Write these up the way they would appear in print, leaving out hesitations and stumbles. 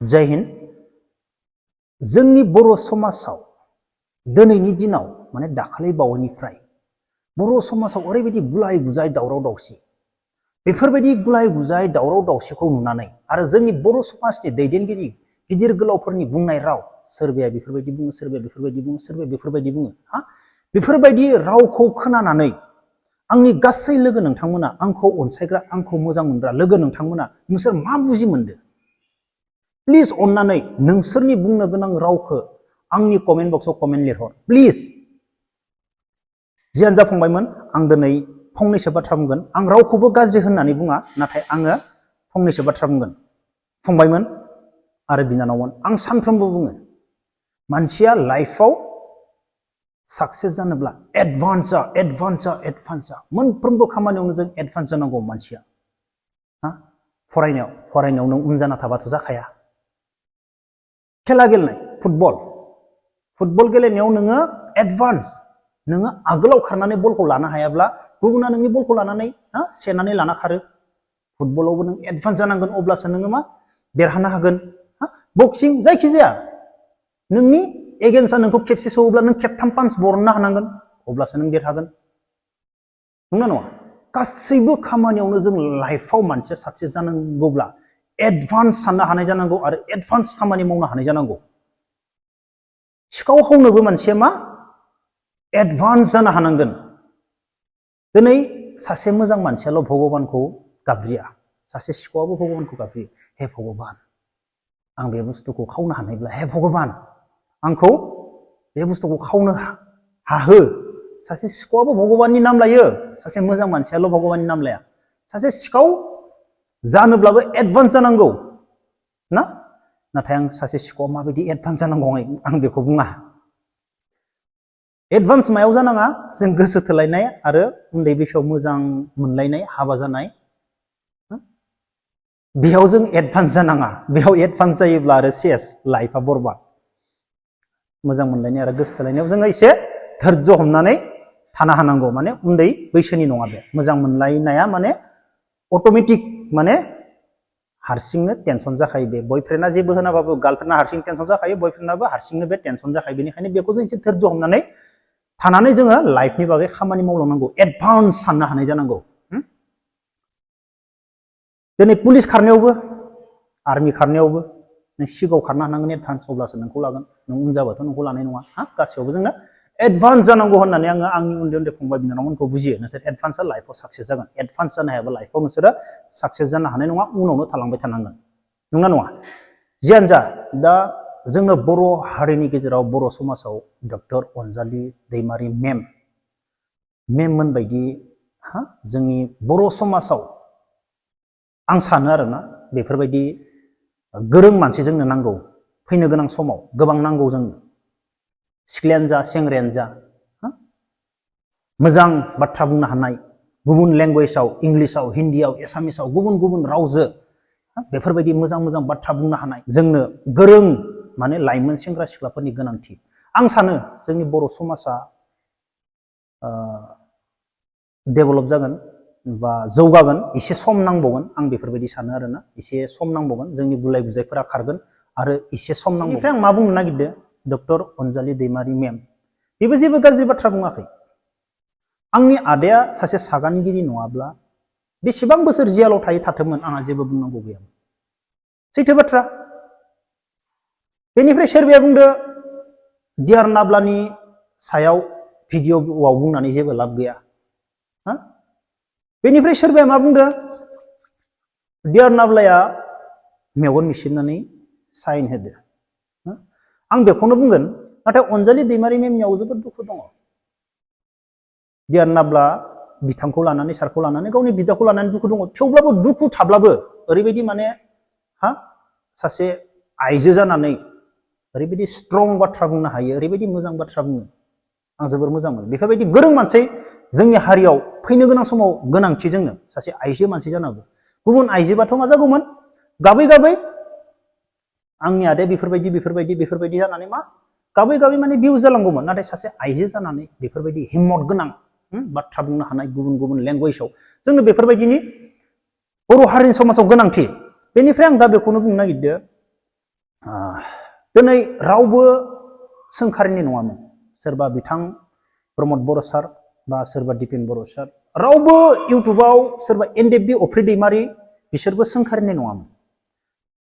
जय हिन्द जोंनि बर' समाजाव दिनैनि दिनाव माने दाखालि बावैनिफ्राय बर' समाजाव ओरैबायदि गुलाय गुजाय दावराव दावसि बेफोरबायदि गुलाय गुजाय दावराव दावसिखौ नुनानै आरो जोंनि बर' समाजनि दैदेनगिरि गिदिर गोलावफोरनि बुंनाय राव सोरबाया बेफोरबायदि बुङो सोरबाया बेफोरबायदि बुङो सोरबाया बेफोरबायदि बुङो बेफोरबायदि रावखौ खोनानानै आंनि गासै लोगो नोंथांमोना आंखौ अनसायग्रा आंखौ मोजां मोनग्रा लोगो नोंथांमोना नोंसोर मा बुजि मोनदो प्लिज अन्नानै नोंसोरनि बुंनो गोनां रावखौ आंनि कमेन्ट बक्सआव कमेन्ट लिरहर प्लिज जियानो जा फंबायमोन आं दिनै फंनैसो बाथ्रा बुंगोन आं रावखौबो गाज्रि होननानै बुङा नाथाय आङो फंनैसो बाथ्रा बुंगोन फंबायमोन आरो बिनानावमोन आं सानफ्रोमबो बुङो मानसिया लाइफआव साक्सेस जानोब्ला एडभान्स जा मोनफ्रोमबो खामानियावनो जों एडभान्स जानांगौ मानसिया फरायनायाव नों उन जाना थाबाथ' जाखाया खेला गेलेनाय फुटबल गेलेनायाव नोङो एडभान्स नोङो आगोलाव खारनानै बलखौ लानो हायाब्ला गुबुना नोंनि बलखौ लानानै सेनानै लाना खारो फुटबलावबो नों एडभान्स जानांगोन अब्लासो नोङो मा देरहानो हागोन बक्सिं जायखिजाया नोंनि एगेन्स्टआ नोंखौ खेबसे सौब्ला नों खेबथाम पान्स बरननो हानांगोन अब्लासो नों देरहागोन नंगौना नङा गासैबो खामानियावनो जों लाइफआव मानसिया साक्सेस जानांगौब्ला एडभान्स साननो हानाय जानांगौ आरो एडभान्स खामानि मावनो हानाय जानांगौ सिखाव खावनोबो मानसिया मा एडभान्स जानो हानांगोन दिनै सासे मोजां मानसियाल' भगबानखौ गाबज्रिया सासे सिखावाबो भगबानखौ गाबज्रियो हे भगबान आं बे बुस्थुखौ खावनो हानायब्ला हे भगबान आंखौ बे बुस्थुखौ खावनो हाहो सासे सिखावाबो भगबाननि नाम लायो सासे मोजां मानसियाल' भगबाननि नाम लाया सासे सिखाव जानोब्लाबो एडभान्स जानांगौ नाथाय आं सासे सिखावा माबायदि एडभान्स जानांगौ आं बेखौ बुङा एडभान्स मायाव जानाङा जों गोसो थोलायनाय आरो उन्दै बैसोआव मोजां मोनलायनाय हाबा जानाय बेयाव जों एडभान्स जानाङा बेयाव एडभान्स जायोब्ला आरो सेस लाइफआ बरबाद मोजां मोनलायनाय आरो गोसो थोलायनायाव जोङो एसे धैर्य हमनानै थानो हानांगौ माने उन्दै बैसोनि नङा बे मोजां मोनलायनाया माने अट'मेटिक माने हारसिंनो टेनसन जाखायो बे बयफ्रेन्डआ जेबो होनाबाबो गार्लफ्रेन्डआ हारसिं टेनसन जाखायो बयफ्रेन्डआबो हारसिंनो बे टेनसन जाखायो बेनिखायनो बेखौ जों एसे धैर्य हमनानै थानानै जोङो लाइफनि बागै खामानि मावलांनांगौ एडभान्स साननो हानाय जानांगौ दिनै पुलिस खारनायावबो आर्मि खारनायावबो नों सिगाङाव खारनो हानांगोन एडभान्स अब्लासो नोंखौ लागोन नों उन जाबाथ' नोंखौ लानाय नङा गासैयावबो जोंनो एडभान्स जानांगौ होननानै आङो आंनि उन्दै फंबाय बिनानावमोनखौ बुजियो नोंसोर एडभान्सआ लाइफआव साक्सेस जागोन एडभान्स जानो हायाबा लाइफआव नोंसोरो साक्सेस जानो हानाय नङा उनावनो थालांबाय थानांगोन नंगौना नङा जियानो जा दा जोंनो बर' हारिनि गेजेराव बर' समाजाव डक्टर अनजालि दैमारि मेममोन बायदि जोंनि बर' समाजाव आं सानो आरोना बेफोरबायदि गोरों मानसि जोंनो नांगौ फैनो गोनां समाव गोबां नांगौ जोंनो सिख्लायानो जा सेंग्रायानो जा मोजां बाथ्रा बुंनो हानाय गुबुन लेंगुवेजाव इंलिसाव हिन्दीयाव एसामिसाव गुबुन रावजों बेफोरबायदि मोजां बाथ्रा बुंनो हानाय जोंनो गोरों माने लाइमोन सेंग्रा सिख्लाफोरनि गोनांथि आं सानो जोंनि बर' समाजा डेभेलप जागोन बा जौगागोन एसे सम नांबावगोन आं बेफोरबायदि सानो आरोना एसे सम नांबावगोन जोंनि गुलाय गुजायफोरा खारगोन आरो एसे सम नांगौ बेनिफ्राय आं मा बुंनो नागिरदों डक्टर अनजालि दैमारि मेम बेबो जेबो गाज्रि बाथ्रा बुङाखै आंनि आदाया सासे सागानगिरि नङाब्ला बेसेबां बोसोर जियालाव थाथोंमोन आंहा जेबो बुंनांगौ गैयामोन सैथो बाथ्रा बेनिफ्राय सोरबाया बुंदो डियार नाब्लानि सायाव भिडिअ'आव बुंनानै जेबो लाब गैया बेनिफ्राय सोरबाया मा बुंदो डियार नाब्लाया मेगन मिसिबनानै साइन होदो आं बेखौनो बुंगोन नाथाय अनजालि दैमारि मेमनियाव जोबोद दुखु दङ डियार नाब्ला बिथांखौ लानानै सारखौ लानानै गावनि बिदाखौ लानानै दुखु दङ थेवब्लाबो दुखु थाब्लाबो ओरैबायदि माने सासे आइजो जानानै ओरैबायदि स्ट्रं बाथ्रा बुंनो हायो ओरैबायदि मोजां बाथ्रा बुङो आं जोबोर मोजां मोनो बेफोरबायदि गोरों मानसि जोंनि हारियाव फैनो गोनां समाव गोनांथि जोंनो सासे आइजो मानसि जानांगौ गुबुन आइजोबाथ' मा जागौमोन गाबै आंनि आदाया बेफोरबायदि जानानै मा गाबै माने भिउस जालांगौमोन नाथाय सासे आइजो जानानै बेफोरबायदि हिम्मत गोनां बाथ्रा बुंनो हानाय गुबुन लेंगुवेजाव जोंनो बेफोरबायदिनि बर' हारिनि समाजाव गोनांथि बेनिफ्राय आं दा बेखौनो बुंनो नागिरदों दिनै रावबो सोंखारिनि नङामोन सोरबा बिथां प्रमद बर' सार बा सोरबा दिपेन बर' सार रावबो इउटुबाव सोरबा एनडेबि अफ्रि दैमारि बिसोरबो सोंखारिनि नङामोन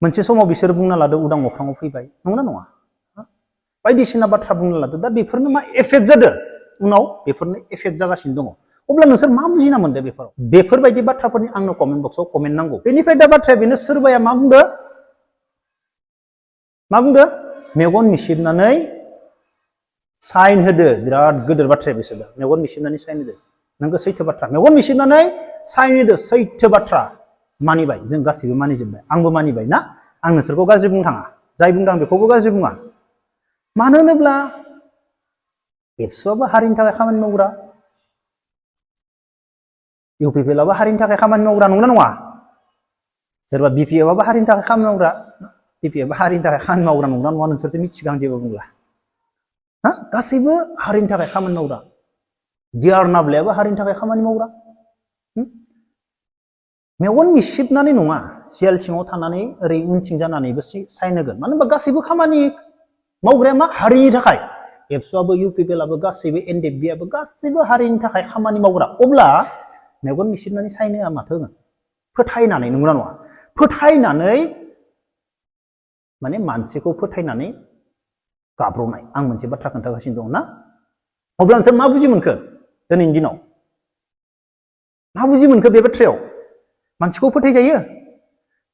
मोनसे समाव बिसोर बुंना लादों उदां अख्राङाव फैबाय नंगौना नङा बायदिसिना बाथ्रा बुंना लादों दा बेफोरनो मा एफेक्ट जादों उनाव बेफोरनो एफेक्ट जागासिनो दङ अब्ला नोंसोर मा बुजिना मोनदों बेफोराव बेफोरबायदि बाथ्राफोरनि आंनो कमेन्ट बक्सआव कमेन्ट नांगौ बेनिफ्राय दा बाथ्राया बेनो सोरबाया मा बुंदो मेगन मिसिबनानै साइन होदो बिराद गोदोर बाथ्राया बिसोरो मेगन मिसिबनानै साइन होदो नोंगो सैथो बाथ्रा मेगन मिसिबनानै साइन होदो सैथो बाथ्रा मानिबाय जों गासैबो मानिजोबबाय आंबो मानिबाय ना आं नोंसोरखौ गाज्रि बुंनो थाङा जाय बुंदों आं बेखौबो गाज्रि बुङा मानो होनोब्ला एबसुआबो हारिनि थाखाय खामानि मावग्रा इउपिपिएलआबो हारिनि थाखाय खामानि मावग्रा नंगौना नङा सोरबा बिपिएफआबो हारिनि थाखाय खामानि मावग्रा बिपिएफआबो हारिनि थाखाय खामानि मावग्रा नंगौना नङा नोंसोरसो मिथिगौ आं जेबो बुंला गासैबो हारिनि थाखाय खामानि मावग्रा डिआर नाब्लायाबो हारिनि थाखाय खामानि मावग्रा मेगन मिसिबनानै नङा जेल सिङाव थानानै ओरै उनथिं जानानैबो साइन होगोन मानो होनबा गासैबो खामानि मावग्राया मा हारिनि थाखाय एबसुआबो इउपिपिएलआबो गासैबो एनडिएफबिआबो गासैबो हारिनि थाखाय खामानि मावग्रा अब्ला मेगन मिसिबनानै साइन होआ माथो होगोन फोथायनानै नंगौना नङा फोथायनानै माने मानसिखौ फोथायनानै गाब्र'नाय आं मोनसे बाथ्रा खोन्थागासिनो दं ना अब्ला नोंसोर मा बुजि मोनखो दिनैनि दिनाव मा बुजि मोनखो बे बाथ्रायाव मानसिखौ फोथायजायो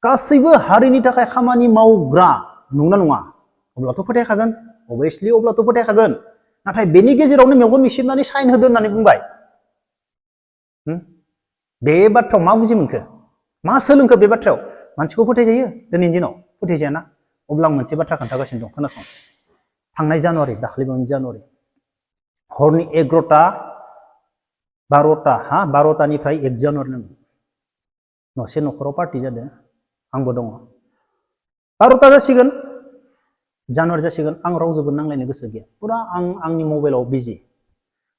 गासैबो हारिनि थाखाय खामानि मावग्रा नंगौना नङा अब्लाथ' फोथायखागोन अबभियासलि अब्लाथ' फोथायखागोन नाथाय बेनि गेजेरावनो मेगन मिसिबनानै साइन होदो होननानै बुंबाय बे बाथ्रायाव मा बुजि मोनखो मा सोलोंखो बे बाथ्रायाव मानसिखौ फोथायजायो दिनैनि दिनाव फोथायजायाना अब्ला आं मोनसे बाथ्रा खोन्थागासिनो दं खोनासं थांनाय जानुवारि दाख्लैबावैनि जानुवारि हरनि 11टा 12टा 12टानिफ्राय 1 जानुवारि न'से न'खराव पार्टि जादों आंबो दङ 12टा जासिगोन जानुवारि जासिगोन आं रावजोंबो नांलायनो गोसो गैया पुरा आं आंनि मबाइलाव बिजि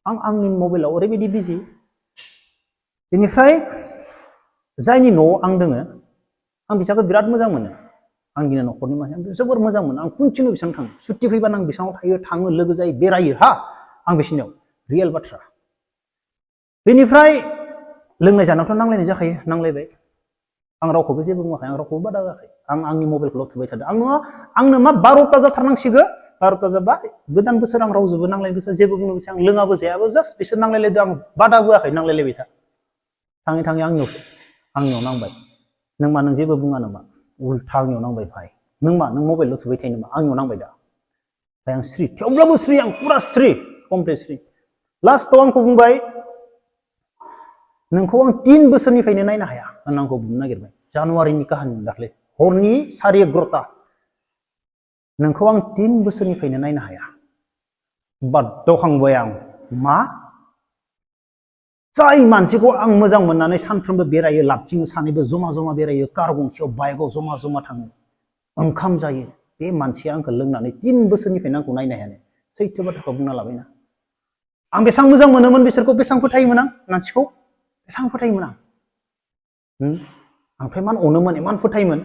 आं आंनि मबाइलाव ओरैबायदि बिजि बेनिफ्राय जायनि न'आव आं दोङो आं बिसोरखौ बिराद मोजां मोनो आंनि न'खरनि मानसि आं जोबोर मोजां मोनो आं कन्टिनिउ बिसोरनाव थाङो सुट्टि फैबानो आं बिसोरनाव थायो थाङो लोगो जायो बेरायो आं बिसोरनियाव रियेल बाथ्रा बेनिफ्राय लोंनाय जानायावथ' नांलायनाय जाखायो नांलायबाय आं रावखौबो जेबो बुङाखै आं रावखौबो बादा होआखै आं आंनि मबाइलखौल' थुबाय थादों आंनो मा 12टा जाथारनांसिगो 12टा जाबा गोदान बोसोर आं रावजोंबो नांलायनो गोसो जेबो बुंनो गोसो आं लोङाबो जायाबो जास्ट बिसोर नांलायलायदों आं बादा होआखै नांलायलायबाय था थाङै थाङै आंनियाव नांबाय नों मा नों जेबो बुङा नामा उल्था आंनियाव नांबाय भाइ नों मा नों मबाइलल' थुबाय थायो नामा आंनियाव नांबाय दा भाइ आं स्रि थेवब्लाबो स्रि आं पुरा स्रि कमप्लिट स्रि लास्टआव आंखौ बुंबाय नोंखौ आं 3 बोसोरनिफ्रायनो नायनो हाया होनना आंखौ बुंनो नागिरबाय जानुवारिनि काहानि दाख्लै हरनि 11:30 नोंखौ आं 3 बोसोरनिफ्रायनो नायनो हाया बादावखांबाय आं मा जाय मानसिखौ आं मोजां मोननानै सानफ्रोमबो बेरायो लाबथिङो सानैबो जमा जमा बेरायो कार गंसेयाव बाइकआव जमा जमा थाङो ओंखाम जायो बे मानसिया आंखौ लोंनानै 3 बोसोरनिफ्रायनो आंखौ नायनो हायानो सैथो बाथ्राखौ बुंना लाबायना आं बेसेबां मोजां मोनोमोन बिसोरखौ बेसेबां फोथायोमोन आं मानसिखौ बेसेबां फोथायोमोन आं ओमफ्राय मान अनोमोन इमान फोथायोमोन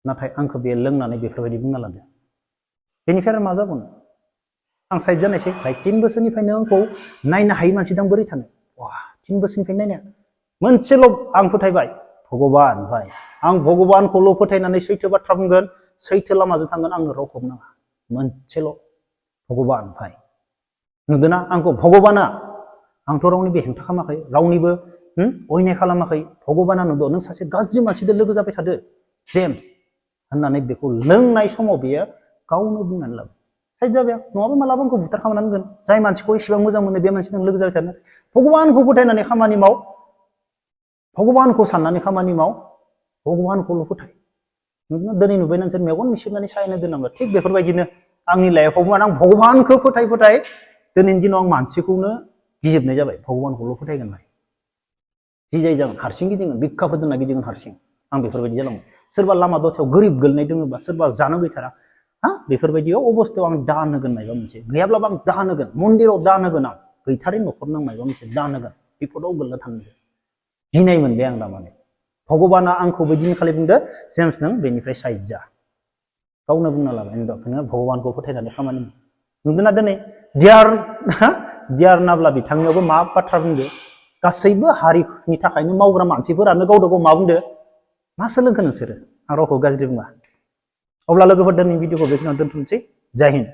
नाथाय आंखौ बे लोंनानै बेफोरबायदि बुंना लादों बेनिफ्राय आरो मा जाबावनो आं साइड जानायसै भाइ 3 बोसोरनिफ्रायनो आंखौ नायनो हायि मानसि दां बोरै थानो 3 बोसोरनिफ्रायनो नायनो मोनसेल' आं फोथायबाय भगबान भाइ आं भगबानखौल' फोथायनानै सैथो बाथ्रा बुंगोन सैथो लामाजों थांगोन आंनो रावखौबो नाङा मोनसेल' भगबान भाइ नुदोंना आंखौ भगबाना आंथ' रावनिबो हेंथा खालामाखै रावनिबो अयनाय खालामाखै भगबाना नुदों नों सासे गाज्रि मानसिजों लोगो जाबाय थादो जेम्स होननानै बेखौ लोंनाय समाव बेयो गावनो बुंनानै लाबाय साइड जाबाय नङाबा मालाबा आंखौ बुथार खालामनानै होगोन जाय मानसिखौ एसेबां मोजां मोनो बे मानसिजों लोगो जाबाय थानो भगबानखौ फोथायनानै खामानि माव भगबानखौ साननानै खामानि माव भगबानखौल' फोथाय दिनै नुबाय नोंसोर मेगन मिसिबनानै सायनो दोननांगौ थिग बेफोरबायदिनो आंनि लाइफआवबो आं भगबानखौ फोथाय दिनैनि दिनाव आं मानसिखौनो गिजोबनाय जाबाय भगबानखौल' फोथायगोन भाइ जि जाय जागोन हारसिं गिदिंगोन भिक्षाफोर दोनना गिदिंगोन हारसिं आं बेफोरबायदि जालांबाय सोरबा लामा दथायाव गोरिब गोलैनाय दङबा सोरबा जानो गैथारा बेफोरबायदियाव अबस्थायाव आं दान होगोन माबा मोनसे गैयाब्लाबो आं दान होगोन मन्दिराव दान होगोन आं गैथारै न'खरनो माबा मोनसे दान होगोन बिपदाव गोलैना थानो गिनाय मोनबाय आं दा माने भगबाना आंखौ बैदिनखालि बुंदो जेम्स नों बेनिफ्राय साइड जा गावनो बुंना लाबाय नों भगबानखौ फोथायनानै खामानि नुदोंना दिनै दियार नाब्ला बिथांनियावबो मा बाथ्रा बुंदो गासैबो हारिनि थाखायनो मावग्रा मानसिफोरानो गावदो गाव मा बुंदो मा सोलोंखो नोंसोरो आं रावखौ गाज्रि बुङा अब्ला लोगोफोर दिनैनि भिडिअखौ बेखिनियावनो दोनथ'नोसै जय हिन्द